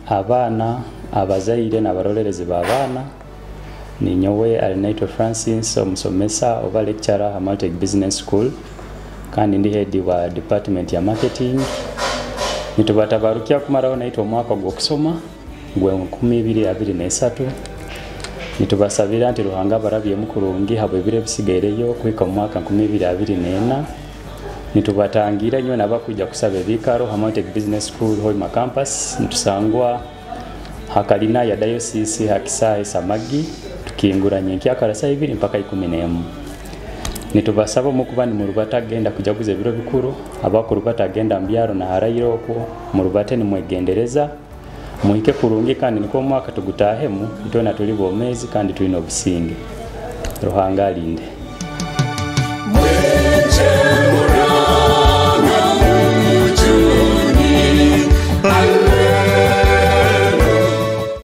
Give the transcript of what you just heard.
Abaana, abazaire n'abarolerezi b'abaana, ninyowe Arinaitwe Francis, omusomesa oba lecturer ha Multech Business School, kandi ndi head wa department ya marketing. Nitubatabarukya kumaraho naitwe omwaka gw'okusoma gwe 2023. Nitubasabira nti Ruhanga abarabyemu kurungi habw'ebiro ebisigaireyo kuhika omu mwaka 2024. Nitubatangira inywe n'abakwija kusaba ebiikaro ha Multech Business School Hoima Campus. Nitusangwa hakalina ya diocese ha Kisaahe Samagi. Tukingura nyenkyakara saa 2 mpaka 11. Nitubasaba omukuba nimurubata genda kujaguza ebiro bikuru, abakurubata agenda mubyaro na haraire okwo, murubate nimwegendereza, muhike kurungi, kandi nikwo omwaka tugutahemu itwena tuli bomezi kandi twine obusinge. Ruhanga alinde.